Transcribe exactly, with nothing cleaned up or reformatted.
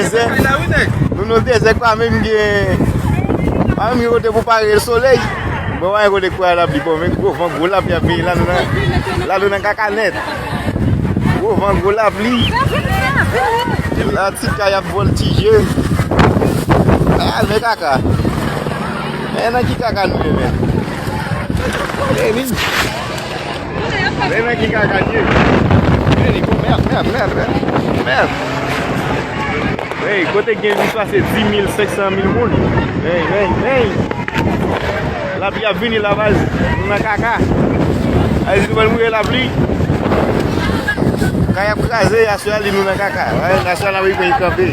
Nou nan dezè, pa menm gen, pa menm gen kote pou pare solèy. Bon, pa gen kote pou pare lapli. Bon, men gwo van, gwo lapli ap vini la, nou nan, la nou nan kaka nèt. Gwo van, gwo lapli. La ti kay ap vòltije. Ah, men kaka. Men nan ki kaka nou ye, men? Men, men. Men nan ki kaka nou ye? Men, li kon mèd, mèd, mèd, mèd. Mèd. Hey, kote gen plis pase dis mil, senk san mil moun. Hey, hey, hey. Lapli ap vini la, baz. Nou nan kaka. Ayiti nou pral mouri lapli. Kay ap kraze, aswè a li nou nan kaka. Nasyon ameriken kanpe.